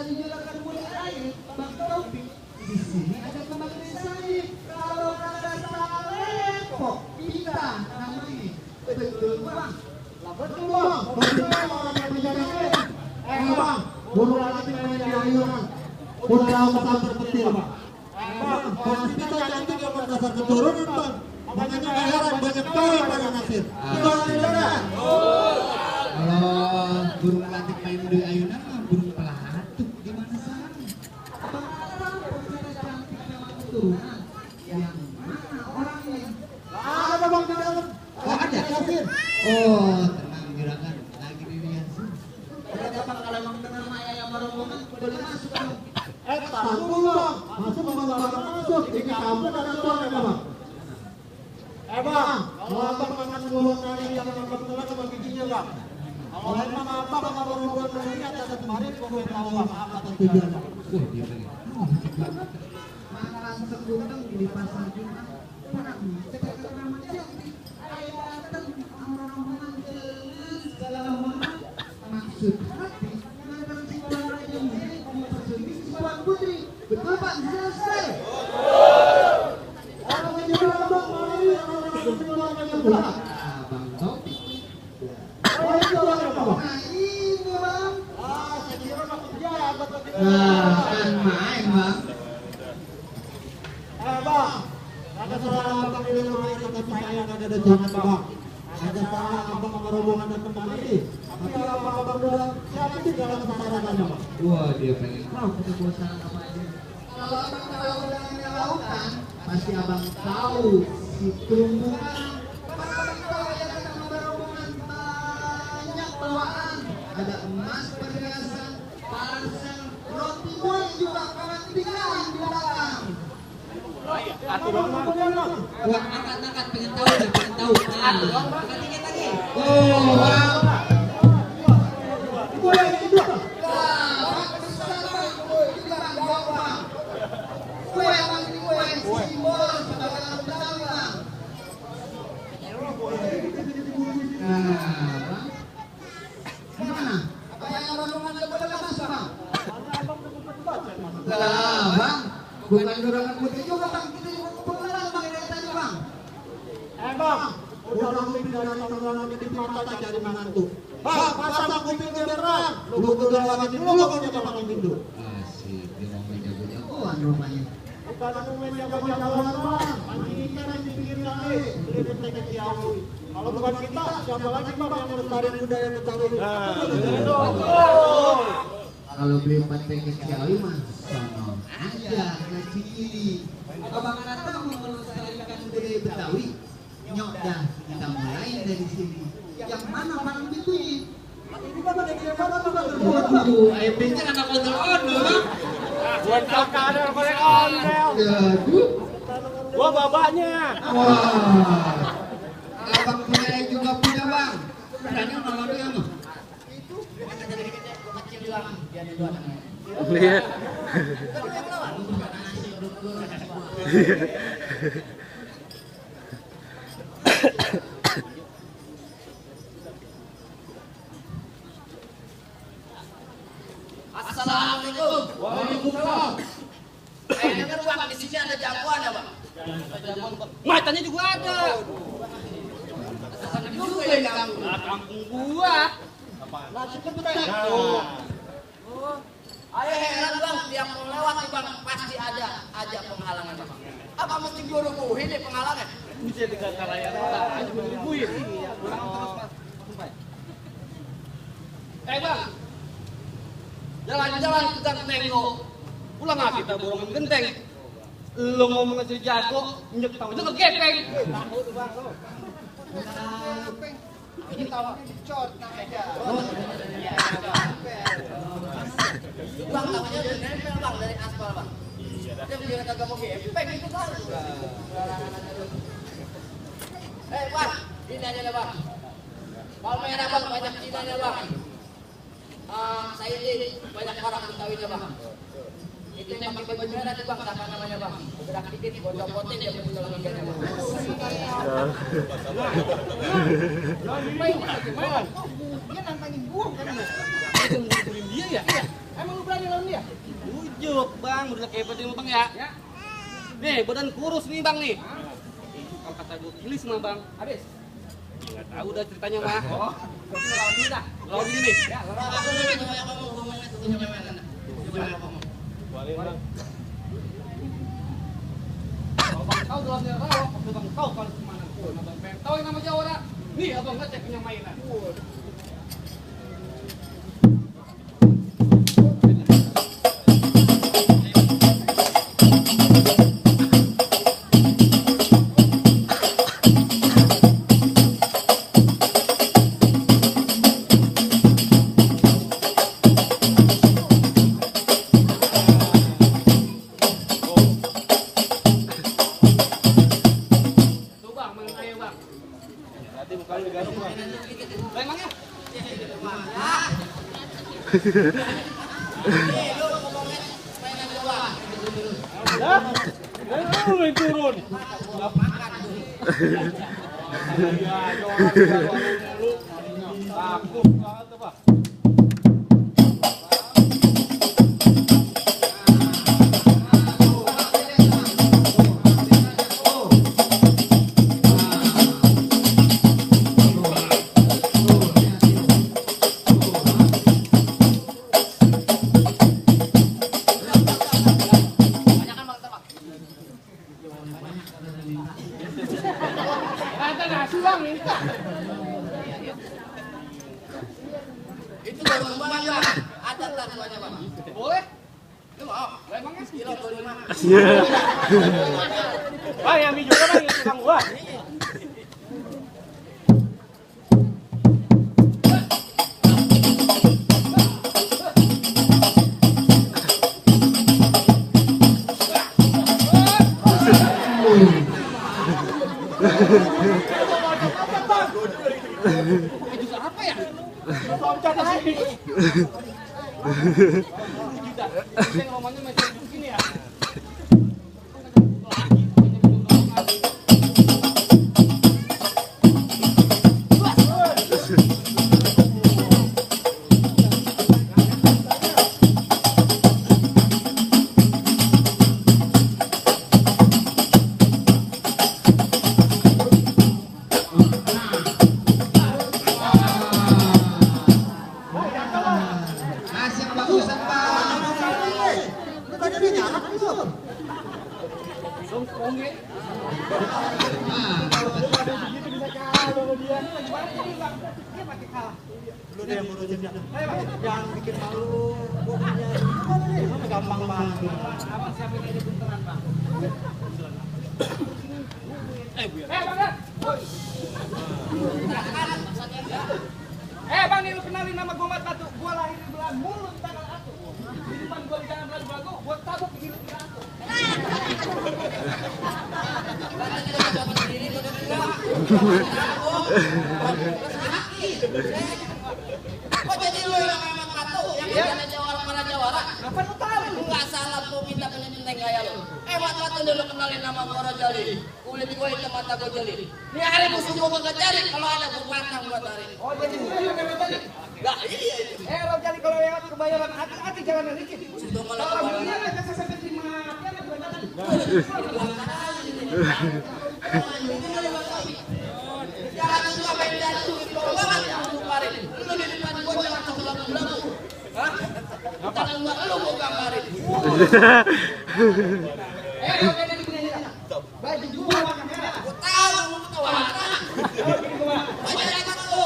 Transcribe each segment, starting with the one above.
di juragan mulut air, Bang Taufik. Di sini ada kembang saya. Kalau kagak salah lepok, kita namanya. Betul Bang. Betul Bang. Betul orang yang menjadi Bang, bulu latih main di ayunan. Udah pesantren petir Bang. Bang, kelas kita nanti kalau dasar keturunan Bang. Makanya nggak heran banyak cowok pada nasir. Betul tidak? Kalau burung latih main di ayunan mah burung pelatuk gimana sana? Abang tahu kita cantik memang keturunan. Yang mana orangnya? Ada Bang di dalam. Oh ada. Oh tenang juragan. Lagi dilihat sih. Ada Bang kalau emang benar Maya yang rombongan boleh masuk Bang. Tanggung Bang. Masuk masuk. Ini kampung ada tuan ya Bang. Bang, kalau abang makan dua kali yang kebetulan sama giginya Bang. Kalau emang abang sama rombongan ini atas kemarin komen tahu Bang apa tujuan Bang. Dia pengen. Makan segudang di pasar Jumat. Perang cekat ramah cantik. Ayo datang sama rombongan dengan segala hormat. Maksud hati makan si Tuan Raja Muda mau bersemi si Tuan Putri. Betul Pak, selesai. Orang menjual Bang, ini orang menjual yang berat. Bang Taufik. Oh itu orang apa Bang? Nah ini Bang. Saya kira maksud dia buat lagi. Kan main Bang. Bang, ada salah abang di rumah itu tapi saya nggak ada jangan Bang. Ada salah abang sama rombongan datang kemari. Tapi kalau abang udah siapa di dalam sasarannya Bang? Wah dia pengen tahu kita buat salah apa aja. Kalau abang tahu dalamnya lautan, pasti abang tahu si tumbuhan. Abang tahu ya kita sama rombongan banyak bawaan. Ada emas perhiasan, parsel, roti boy juga kawan tinggalan di belakang. Wah, angkat pengen tahu deh, pengen tahu. Angkat dikit lagi. Oh, wow. Itu yang kedua. Bukan dorongan putih juga Bang, kita juga kebetulan Bang dari tadi Bang. Bang, udah langsung dari tenggelam di mata jadi mantu. Bang, pasang kuping beneran. Lu udah lagi dulu kalau kita makan pintu. Asik, dia mau main jago-jagoan rumahnya. Bukan aku main jago-jagoan Bang. Anjing ikan yang di pinggir kali. Beli di Ciawi. Kalau bukan kita, siapa lagi Bang yang melestarikan budaya Betawi? Kalau beli 4 paket Ciawi mah sono aja ke Cikini. Abang Nata mau melestarikan budaya Betawi. Nyok dah, kita mulai dari sini. Yang mana paling dituju? Ini kan ada yang mana? Waduh, ayo pinjam anak ondel-ondel. Buat kakak ada paling ondel. Aduh. Gua babanya. Wah. Abang punya juga punya Bang. Berani sama dia mah. Itu kecil doang. Dia ada dua namanya. Lihat. Assalamualaikum. Waalaikumsalam. Dengar Bang, di sini ada jagoan ya Bang? Matanya juga ada. Sana juga ya di kampung. Kampung gua. Nasi ketek. Oh, ayo heran Bang, tiap mau lewat nih Bang, pasti ada aja penghalangan Bang. Apa mesti gua rubuhin nih penghalangan? Bisa dengan karaya aja menipuin. Bang. Jalan-jalan kita nengok. Pulang nggak kita borongan genteng. Lo ngomong aja jago, nyek tahu aja ngegepeng. Ini tahu dicot aja. Bang, namanya udah nempel Bang dari aspal Bang. Dia bilang kagak mau gepeng itu kan. Bang, ini aja Bang. Palmera Bang, banyak cinanya Bang. Saya ini banyak orang Betawinya Bang. Itu yang pakai baju merah tuh Bang, apa namanya Bang? Bergerak dikit, bocor-bocor dia muncul lagi kan Bang. Dia nantangin gua kan. Dia ngumpulin dia ya? Emang lu berani lawan dia? ya? Ujuk bang, udah kayak badan bang ya. Nih badan kurus nih bang nih. Kalau kata gue kilis mah bang. Habis? Nggak tahu dah ceritanya mah. Oh, lawan ini dah. Lawan ini nih. Ya, lawan aku nih. Coba yang ngomong itu punya mana? Coba yang ngomong. Boleh bang. Kalau bang tahu dalamnya rawa, kalau bang tahu kalau kemana. Bang pengen tahu yang nama Jawara. Nih abang ngecek punya mainan. Turun. Takut banget apa? Itu baru kembang ya. Ada tatuannya bang. Boleh? Lu mau? Emangnya Kilo 25. Bang, yang juga bang, yang tukang gua. Jus apa ya? Loncat lagi. Yang romanya masih begini ya. Asik bagusan bang. Lu tadi dia nyala kan itu? Lu deh yang ngurusin dia. Jangan bikin malu. Gua punya. Gimana gampang banget. Abang siapin aja bunteran bang. Bang nih lu kenalin nama gua Mat Batu. Gua lahir di belah mulut tanggal 1. Di depan gua di jalan belagu, gua tabuk di hidup aku. Kok jadi lu yang Mat Batu? Yang ada Jawara mana Jawara? Kapan lu tahu? Lu nggak salah lu minta penyanyi gaya lu. Mat Batu dulu kenalin nama gua Rojali. Kulit gua hitam mata gua jeli. Ini hari musuh gua kagak cari. Kalau ada gua patang gua tarik. Oh jadi lu yang nembak. Enggak, iya. Rojali kalau lewat kebayoran hati-hati jangan licin. Sudah malah Kalau kebayoran. dia nggak sampai terima, dia nggak berantakan. Jangan suka main dadu itu banget lu kemarin. Lu di depan gua jangan sebelagu-belagu. Hah? Tangan gua lu gambarin. Rojali di sini aja. Baju gua warna merah. Gua tahu lu ketawa. Banyak lewat lu.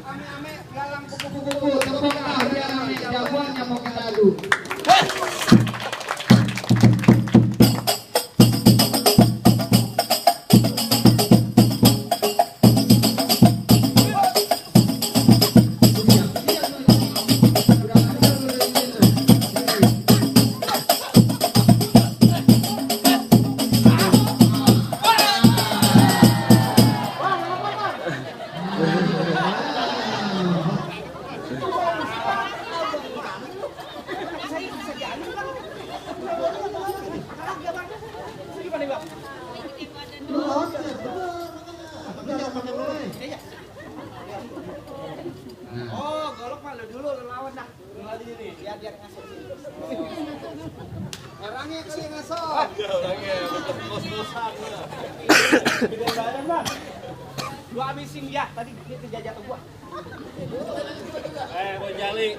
Ame-ame galang kupu-kupu. Tepuk tangan biar jagoannya mau kita adu. Orangnya kali yang ngasok. Orangnya bos-bosan. Gede badan bang. Gua habisin dia, tadi dia kejajah ke gua. Bang Jali.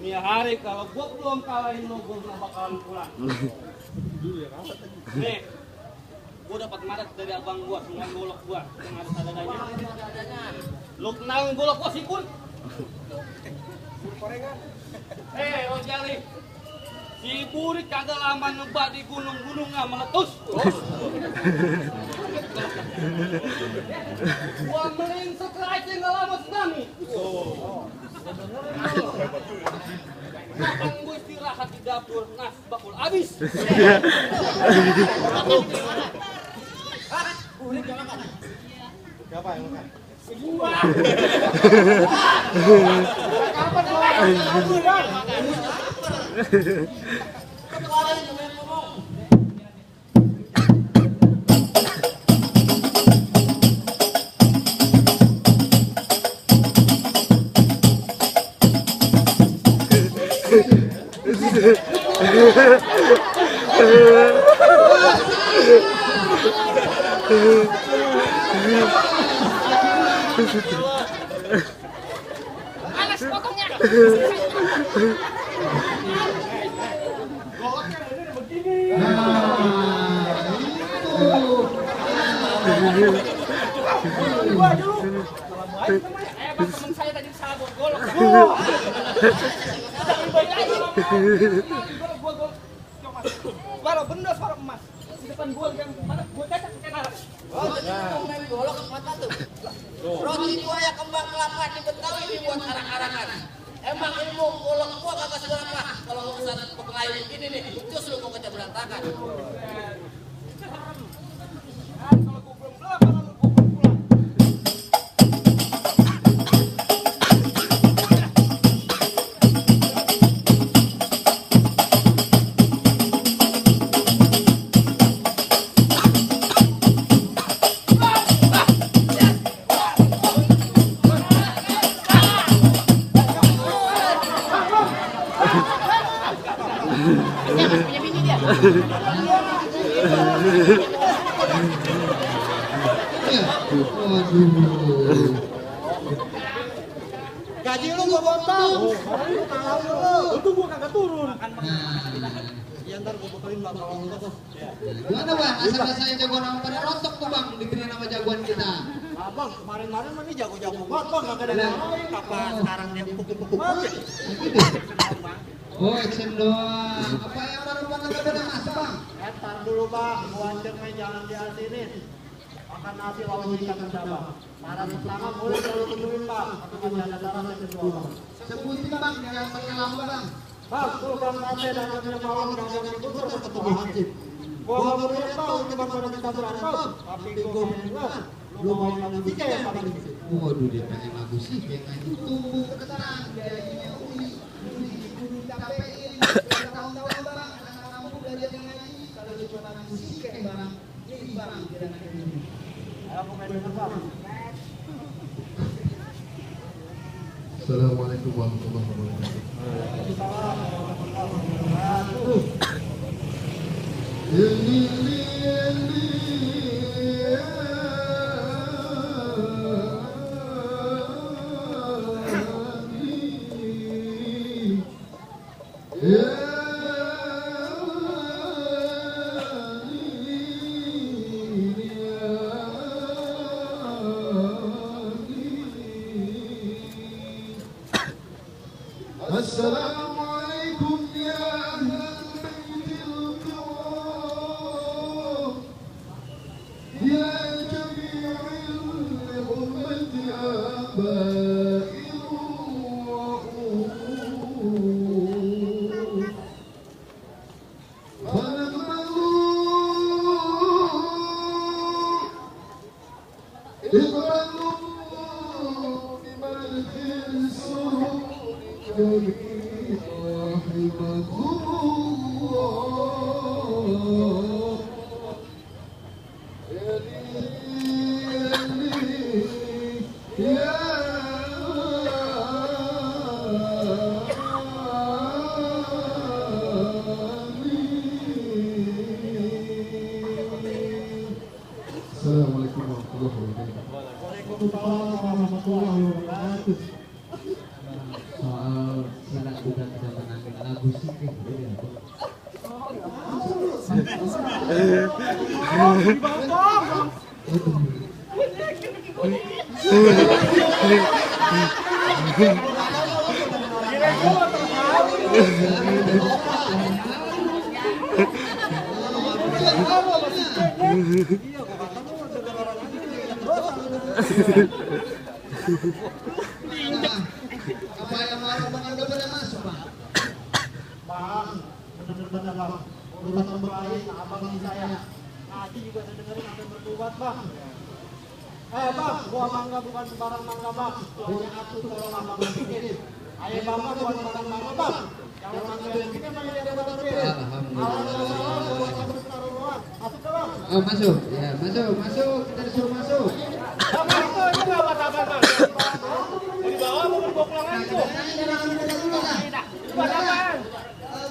Ini hari kalau gua belum kalahin lo, gua nggak bakalan pulang. Nih, gua dapat madat dari abang gua, semua golok gua yang ada sadadanya. Lo kenalin golok gua sih Kun? Bang Jali. Si Burik kagak lama nebak di gunung-gunung nggak meletus. Gua melingsek aja nggak lama tsunami. Makan gue istirahat di dapur, nas bakul habis. Siapa yang makan? Gua. Kapan lo makan bang? Alas potongnya. Gua aja lu. Bang temen saya tadi salah buat golok. Suara benda suara emas. Di depan gua yang mana gua cacat pakai naras. Main golok ke mata tuh. Roti buaya kembang kelapa di Betawi dibuat arak-arakan. Emang ilmu golok gua kagak seberapa. Kalau urusan pekelayu begini nih, justru gua kerja berantakan. Kalau gua belum belakang, gua belum pulang. Punya bini dia. Gaji lu gua potong. Itu gua kagak turun. Ya ntar gua bekalin bang kalau enggak bos. Gimana bang? Asal-asalnya jagoan orang pada rontok tuh bang, diberi nama jagoan kita. Abang kemarin-kemarin mah ini jago-jago banget bang, kagak ada yang lain. Kapan sekarang dia pukul-pukul aja. Oh, action doang. Apa yang baru bang kagak ada mas bang? Ntar dulu bang, gua anjir main jangan diasinin. Makan nasi lawan ikan bang. Para tetangga boleh selalu temuin bang. Atau masih ada saran yang kedua bang. Sebutin bang, jangan pakai lama bang. Bang, tuh bang sate dan namanya malam yang ikut terus ketemu hansip. Gua gak mau lihat bang, cuma pada kita berantem. Tapi gua bilang, lu mau ngambil tiga yang paling dikit. Waduh, dia pengen lagu sih, kayak ngaji tumbuh ketenang, gajinya uli, capein, tahun-tahun bang, anak-anak kamu belajar ngaji, kalau dia cuma musik kayak bang, ini bang, kira-kira ini. Ayo aku main denger bang. Assalamualaikum warahmatullahi wabarakatuh. Assalamualaikum ya ahlal baitil kiram ya jami'il ummati aba'il wa lagu sih. Apa yang mau mengambil pada masuk, Bang? Bang, benar-benar bang, urusan berkait abang ini saya. Tadi juga saya dengerin apa yang berbuat bang. Bang, gua mangga bukan sembarang mangga bang. Punya aku kalau mangga berpikir. Ayo mangga bukan sembarang mangga bang. Kalau mangga begini emang ini ada berpikir. Alhamdulillah, buat aku taruh ruang. Masuk ke bang. Oh, masuk. Ya, masuk. Kita disuruh masuk. Bang, itu nggak apa-apa bang. Mau dibawa mau dibawa pulang lagi tuh. Buat apaan?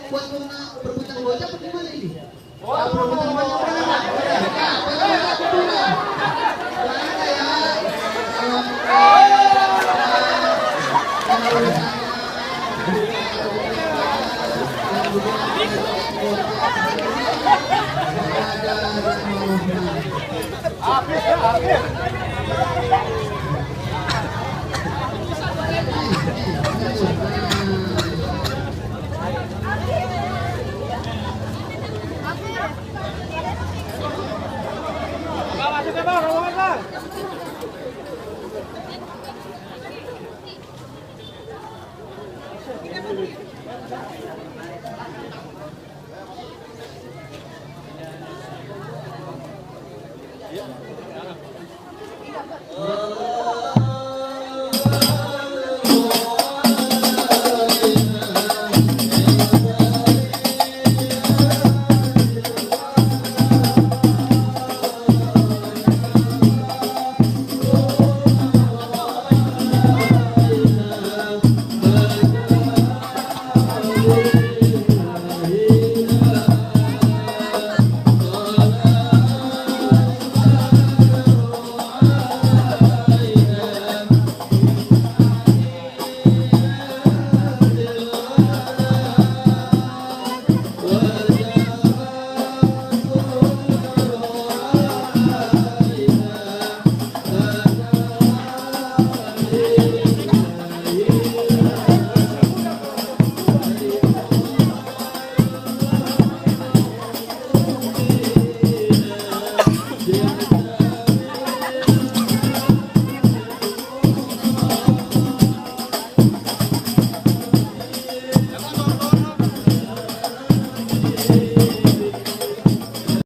Buat berputar gojek apa gimana ini? Oh, berputar